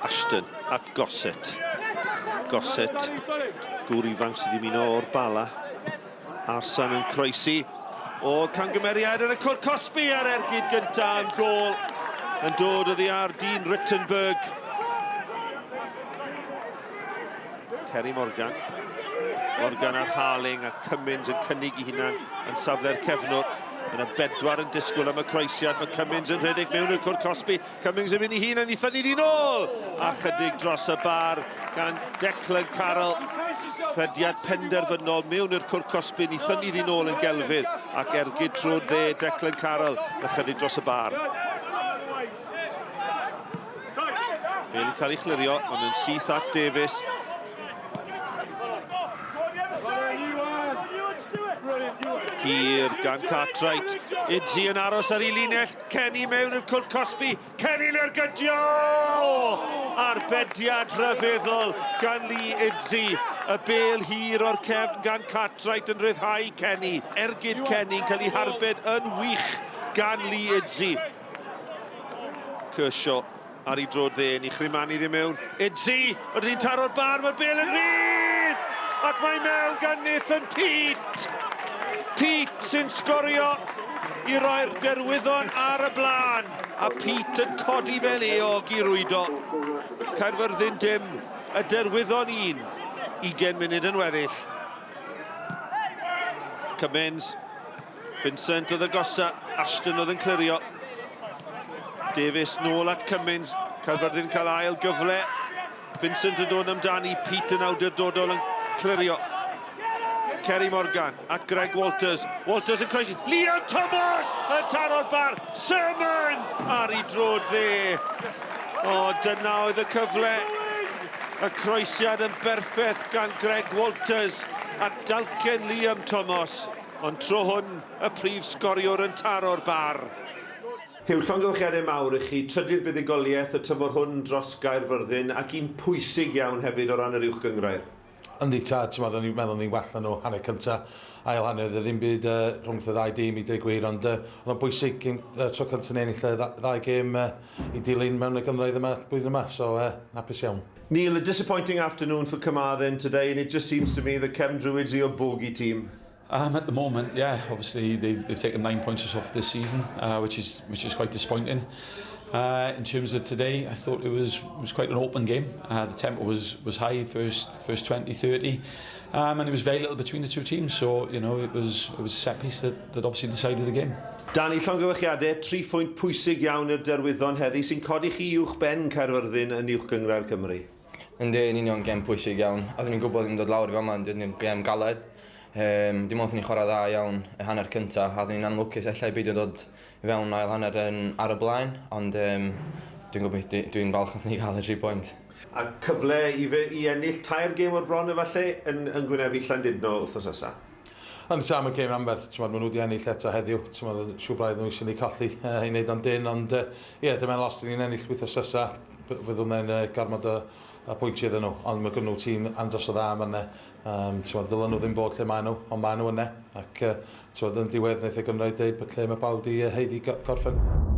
Ashton at Gossett. Gossett, gŵr ifanc sydd wedi ymuno o'r Bala. Arsan yn croesi. O, camgymeriad yn y cwr cosbi ar ergyd gyntaf yn gôl. Yn dod oddi ar Dean Rittenberg. Kerry Morgan. Morgan ar Harling a Cummins yn cynnig i hunan yn safle'r cefnwr. Mae yna bedwar yn disgwyl am y croesiad. Mae Cummins yn rhedeg mewn i'r cwr cosbi. Cummins yn mynd i hun yn ei thynnu ddyn ôl. A chydig dros y bar gan Declan Carroll. Rhediad penderfynol mewn i'r cwr cosbi. Ni thynnu ddyn ôl yn gelfydd. Ac ergyd trwy'r dde Declan Carroll. Ychydig dros y bar. Bale yn cael ei chlirio, ond yn syth at Davies. Hir gan Cartwright. Idzi yn aros ar ei linell. Kenny mewn i'r cwr cosbi. Kenny'n ergydio! Arbediad rhyfeddol gan Lee Idzi. Y bel hir o'r cefn gan Cartwright yn rhyddhau Kenny. Ergyd Kenny'n cael ei harbed yn wych gan Lee Idzi. Kershaw ar ei drod dde, ni chrymanu ddim mewn. Idzi, oedd hi'n taro'r bar, mae'r bel yn rhydd! Ac mae mewn gan Nathan Peate! Peate sy'n sgorio i roi'r derwyddon ar y blaen, a Peate yn codi fel eog i rwydo. Caerfyrddin dim, y derwyddon un, 20 munud yn weddill. Cummins Vincent oedd agosa, Ashton oedd yn clirio. Davies nôl at Cummins, Caerfyrddin cael ail gyfle. Vincent yn dod amdani, Pete yn awdurdodol yn clirio. Kerry Morgan at Greg Walters. Walters yn croesi. Liam Thomas yn taro'r bar. Sermon ar ei drod dde. O, dyna oedd y cyfle. Y croesiad yn berffaith gan Greg Walters at dalcen Liam Thomas. Ond tro hwn, y prif sgoriwr yn taro'r bar. Huw, llongyfarchiadau mawr i chi, trydydd buddugoliaeth y tymor hwn dros Gaerfyrddin ac un pwysig iawn hefyd o ran yr Uwch Gynghrair. Yndi tad, t'mod o'n i'n meddwl o'n i'n well na nhw hanner cynta, ail hanner oedd e ddim byd uh, rhwng y ddau dîm i dweud gwir, ond uh, oedd o'n bwysig gêm, uh, tro cynta ni ennill y ddau gêm uh, i dilyn mewn y gynghrair yma blwyddyn yma, so uh, hapus iawn. Neil, a disappointing afternoon for Carmarthen today, and it just seems to me that Cefn Druids are your bogey team. At the moment, yeah, obviously they've, they've taken nine points off this season, which is which is quite disappointing. In terms of today, I thought it was was quite an open game. The tempo was was high first first 20, 30, and it was very little between the two teams. So you know it was it was a set piece that that obviously decided the game. Danny, llongyfarchiadau, tri phwynt pwysig iawn i'r Derwyddon heddi sy'n codi chi uwch ben Caerfyrddin yn Uwch Gynghrair Cymru. Yndi, yn union, gêm pwysig iawn. Oeddwn ni'n gwybod yn dod lawr i fama, yn dod gêm galed. Um, dim ond ni'n chwarae dda iawn y hanner cynta, a oeddwn ni'n anlwcus ella i beidio dod i fewn ail hanner yn, ar y blaen, ond um, dwi'n gobeithio, dwi'n falch nath ni gael y 3 pwynt. A cyfle i, fe, i ennill tair gêm o'r bron efallai yn, yn gwynebu Llandudno wythnos nesaf. Ond ta, mae'n gêm anferth, t'mod, maen nhw wedi ennill eto heddiw, t'mod, siŵr braidd nhw eisiau ni colli i wneud o'n dyn, ond ie, yeah, dyma'n os ni'n ennill wythnos nesa, fyddwn ni'n gormod o, o pwyntiau iddyn nhw, ond mae gynnu nhw tîm andros o dda yma yna, um, t'mod, dylen nhw ddim bod lle maen nhw, ond maen nhw yna, ac uh, t'mod, yn diwedd wnaeth y Gymraeg dweud bod lle mae pawb di haeddu gorffen.